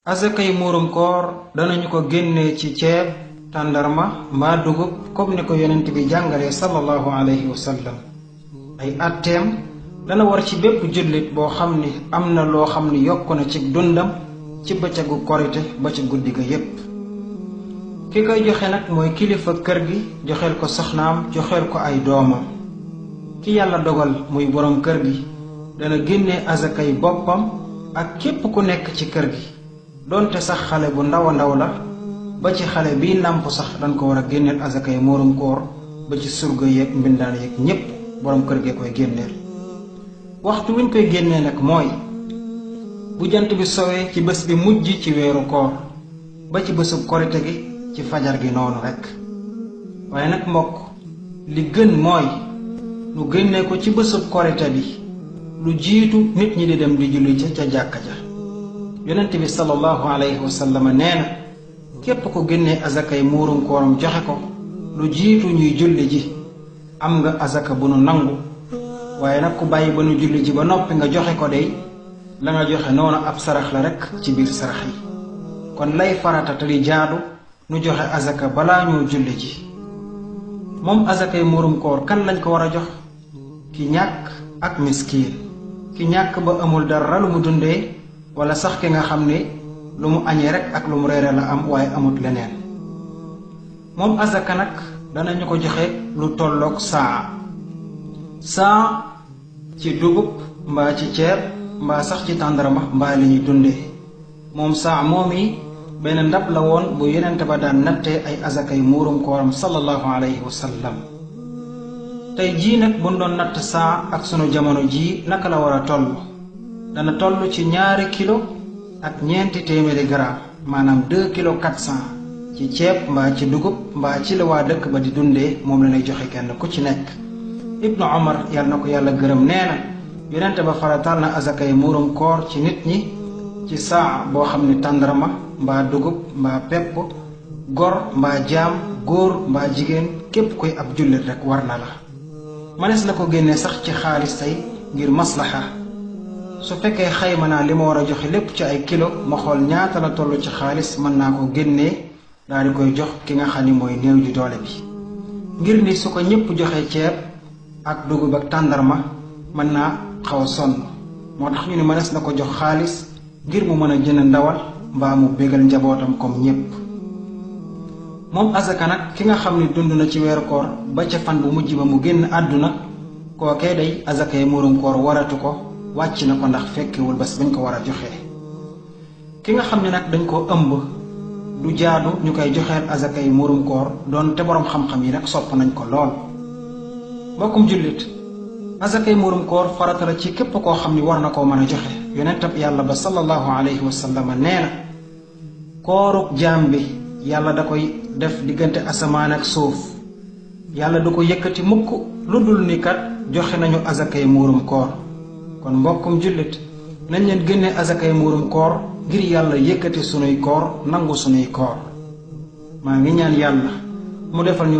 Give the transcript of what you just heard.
asakay muurum koor danañu ko génnee ci ceeb tàndarma mbaa dugub comme ni ko yonent bi jàngalee sallallahu alayhi wa sallam. ay atteem dana war ci bépp jullit boo xam ni am na loo xam ni yokk na ci dundam ci bëccëgu korite ba ci guddi ga yépp. ki koy joxe nag mooy kilifa kër gi joxeel ko soxnaam joxeel ko ay doomam. ki yàlla dogal muy borom kër gi dana génnee asakay boppam ak képp ku nekk ci kër gi donte sax xale bu ndaw a ndaw la ba ci xale bii nàmp sax dañ ko war a génneel asakay muurum koor ba ci surga yeeg mbindaan yeeg ñépp borom kër gee koy génneel. waxtu wiñ koy génnee nag mooy bu jant bi sowee ci bés bi mujj ci weeru koor ba ci bésub korite gi ci fajar gi noonu rekk. waaye nag mbokk li gën mooy nu génnee ko ci bésub korite bi lu jiitu nit ñi di dem di julli ca jàkka ja. yonent bi sallallahu alayhi wa sallam nee na képp ko génnee azakay muurum kooram joxe ko lu jiitu ñuy julli ji am nga azaka bu nu nangu. waaye nag ku bàyyi ba nu julli ji ba noppi nga joxe ko dey la nga joxe noonu ab sarax la rekk ci biir sarax yi. kon lay farata te di jaadu nu joxe azaka balaa ñoo julli ji. moom azakay muurum koor kan lañ ko war a jox? ki ñàkk ak miskiin. ki ñàkk ba amul dara lu mu dundee wala sax ki nga xam ne lu mu añee rekk ak lu mu reere la am waaye amut leneen. moom azaka nag danañu ko joxe lu tolloog saa ci dugub mbaa ci ceeb mbaa sax ci tàndarma mbaa li ñuy dundee. moom saa moom yi benn ndab la woon bu yonent ba daan nattee ay azakay muurum kooram sallallahu alayhi wa sallam. tey jii nag buñ doon natt saa ak sunu jamono jii naka la war a toll? dana toll ci 2 kilo ak ñeenti téeméeri gramme maanaam 2 kilo 400 ci ceeb mbaa ci dugub mbaa ci la waa dëkk ba di dundee moom la lay joxe kenn ku ci nekk. ibnu omar yàlla na ko yàlla gërëm nee na yonente ba farataal na azakay muurum koor ci nit ñi ci saa boo xam ne tàndarma mbaa dugub mbaa pepp gor mbaa jaam góor mbaa jigéen képp koy ab jullit rek war na la. mënees na ko génnee sax ci xaalis tey ngir maslaxa. su fekkee xayma naa li ma war a joxe lépp ci ay kilo ma xool ñaata la toll ci xaalis mën naa ko génnee daal di koy jox ki nga xam ni mooy néew ji doole bi. ngir ni su ko ñépp joxee ceeb ak dugub ak tàndarma mën naa xaw a sonn moo tax ñu ne mënees na ko jox xaalis ngir mu mën a jënd ndawal mbaa mu bégal njabootam comme ñépp. moom azaka nag ki nga xam ni dund na ci weeru koor ba ca fan bu mujj ba mu génn àdduna kookee day azakay muurum koor waratu ko wàcc na ko ndax fekkewul bés bañ ko war a joxe. ki nga xam ne nag dañ koo ëmb du jaadu ñu koy joxeel azakay muurum koor doon te boroom xam-xam yi nag sopp nañ ko lool. mbokkum jullit azakay muurum koor farata la ci képp koo xam ni war na koo mën a joxe. yonentab yàlla ba sallallahu alayhi wa sallam nee na kooruk jaam bi yàlla da koy def diggante asamaan ak suuf yàlla du ko yëkkati mukk lu dul ni kat joxe nañu azakay muurum koor. kon mbokkum jullit nañ leen génne azakay muurum koor ngir yàlla yëkkati sunuy koor nangu sunuy koor. maa ngi ñaan yàlla mu defal ñu